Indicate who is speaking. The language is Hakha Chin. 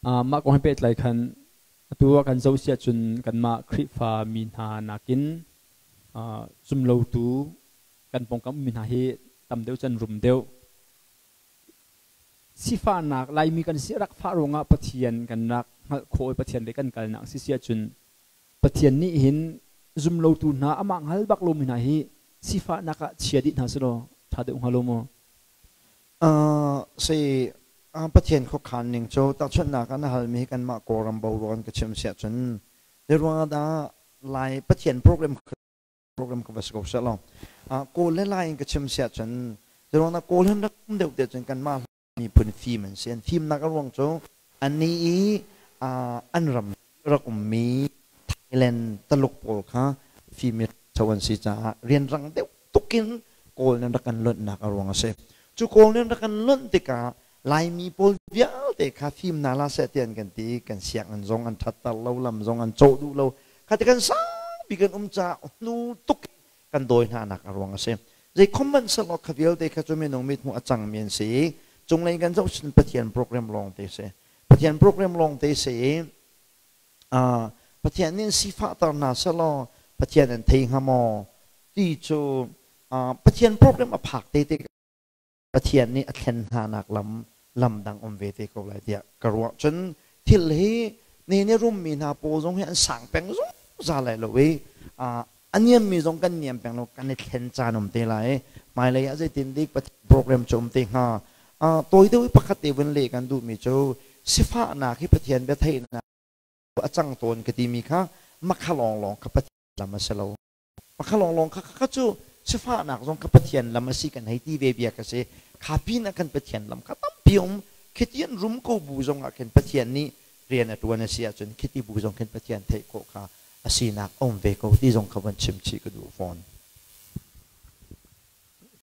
Speaker 1: Mah kong he pehtlai khan atu ah kan zoh si ahcun kanmah Khrihfa mi hna nakin zumlotu kan pawngkam ummi hna hi tam deuh cun rum deuh. Sifahnak Laimi kan si rak fah ruangah Pathian kan rak hngalh khawh i Pathian lei kan kalnak si si ahcun Pathian nih hin zumlotu hna amah hngal bak lomi hna hi sifahnak ah chia dih hna selaw ṭha deuh hnga lo maw?
Speaker 2: Si Pathian khuakhan ning cu tahchunhnak ah na halmi hi kanmah Kawlram boruak in ka chim siah cun zeiruangah dah Lai Pathian program program ka va si ko seh law Kawl le Lai in ka chim siah cun zeiruangah dah Kawl hin rak um deuh tiah cun kanmah miphun fim an si. An fimnak a ruang cu annih i an ram rak ummi Thailand Taluk pawl kha fim i an si caah rianrang deuh tukin Kawl nan rak kan lonhnak a ruang a si. Cu Kawl nan rak kan lonh tikah Laimi pawl vialte kha fim hna hlah seh ti an kan ti. Kan sianginn zong an ṭhatter lo, lam zong an cawh duh lo. Kha ti kan saupi kan um caah hnu tuk kan dawi hna nak a ruang a si. Zei khom hmanh sehlaw kha vialte kha cu minung mithmuh a cangmi an si i cunglei kan zoh cun Pathian program lawng te si. Pathian program lawng te si i Pathian nih sifahter hna sehlaw Pathian an thei hnga maw ti cu Pathian program a phak te te Pathian nih a thlen hna nak lam lam dang um ve te ko lai tiah ka ruah. Cun thil hi ne ne rummi hna pawl zong hi an sang peng zungzal lai lo i a niammi zong kan niam peng lo, kan i thlen caan um te lai. Hmailei ah zeitin dik Pathian program cu um te hnga? Tawi deuh i pakhat te vun leh kan duhmi cu sifahnak hi Pathian bia theihnak a cang tawn ka timi kha makha lawnglawng kha Pathian lam a si lo. Makha lawnglawng kha kha cu sifahnak zong kha Pathian lam a si kan hei ti ve bia ka si. Kha pin ah kan Pathian lam kha tampi um. Khiti an rum ko bu zong ah khin Pathian nih rian a tuan a si ahcun khiti bu zong khin Pathian theih khawh kha a sinak a um ve ko ti zong kha van chim chih ka duh fawn.